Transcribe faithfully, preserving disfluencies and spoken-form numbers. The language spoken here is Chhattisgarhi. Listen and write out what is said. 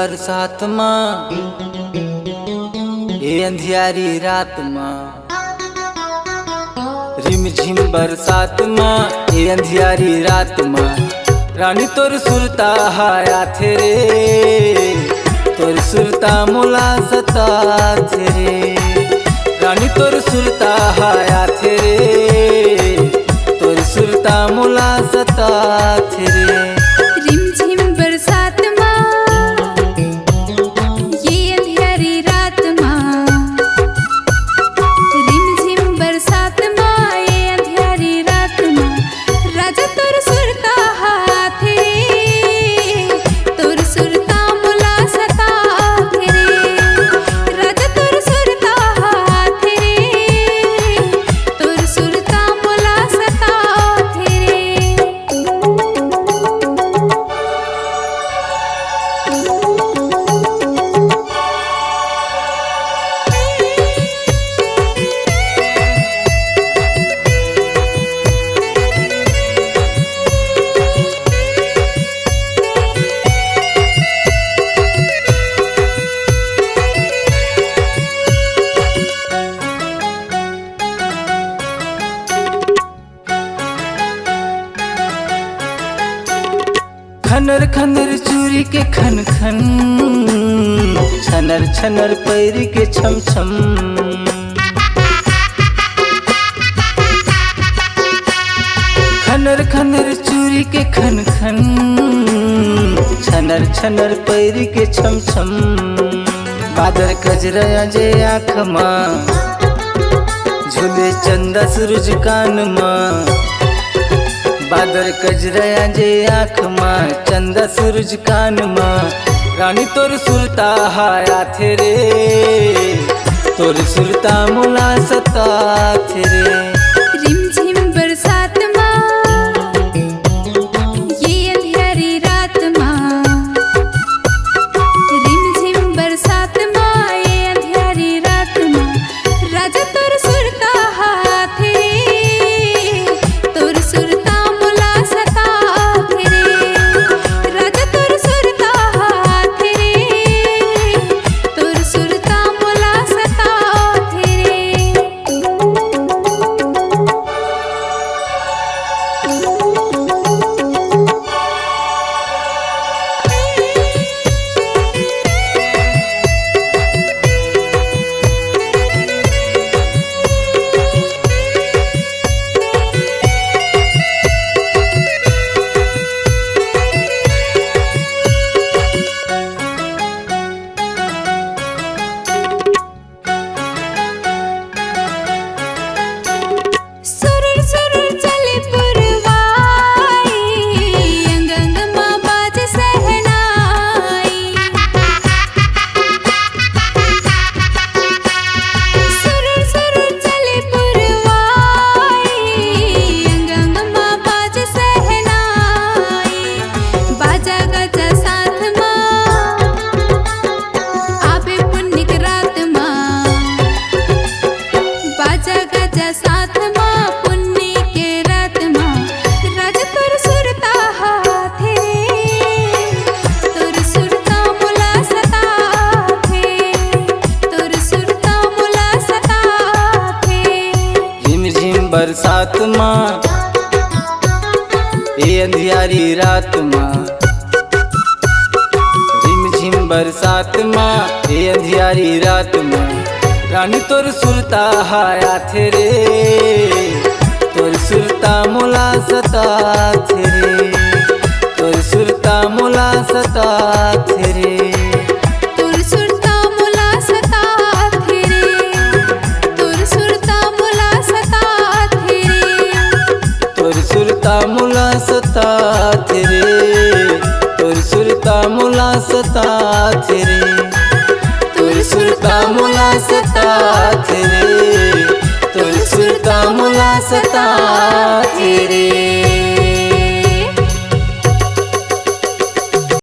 बरसात मा, ए अंधियारी रात मा, रिमझिम बरसात मा, ए अंधियारी रात मा, रानी तोर सुरता हा आथे रे, तोर सुरता मोला सताथे रे, रानी तोर सुरता हा आथे रे, तोर सुरता मोला सताथे रे। रिमझिम बरसात मा, ये अंधियारी रात मा, रिमझिम बरसात मा, ये अंधियारी रात मा, राजा तोर सुरता हा आथे, तोर सुरता मोला सताथे रे, राजा तोर सुरता हा आथे रे, तोर सुरता मोला सताथे रे। खनर खनर चूरी के खन खन, छनर छनर पैरी के छम छम। खनर खनर चूरी के खन खन, छनर छनर पैरी के छम छम। बादर कजरा जे आँख मा, झूले चंदा सूरज कान मा। बादर कजरा जे आँख मा, चंदा सूरज कान मा। रानी तोर सुरता हा आथे रे, तोर सुरता मोला सताथे रे। रिमझिम बरसात मा, ये अंधियारी रात मा, रिमझिम बरसात मा, ये अंधियारी रात मा, राजा तोर सुरता हा आथे, तोर सुरता मोला सताथे रे, राजा तोर सुरता हा आथे रे, तोर सुरता मोला सताथे रे। सुरुर सुरुर चले पुरवाई, अंग अंग मा बाजे सहनाई। सुरुर सुरुर चले पुरवाई, अंग अंग मा बाजे सहनाई। बाजा गाजा साथ मा, आबे पुन्नी के रात मा। बाजा गाजा साथ मा, पुन्नी के रात मा, राजा तोर सुरता हा आथे, तोर सुरता मोला सताथे, तोर सुरता मोला सताथे। रिमझिम बरसात मा, ए अंधियारी रात मा, रिमझिम बरसात मा, ए अंधियारी रात मा, रानी तोर सुरता हा आथे रे, तोर सुरता मोला सताथे रे, तोर सुरता मोला सताथे रे। तोर सुरता मोला सताथे रे, तोर सुरता मोला सताथे रे। तोर सुरता मोला सताथे रे, तोर सुरता मोला सताथे रे, तोर सुरता मोला सताथे रे, तोर सुरता मोला सताथे रे।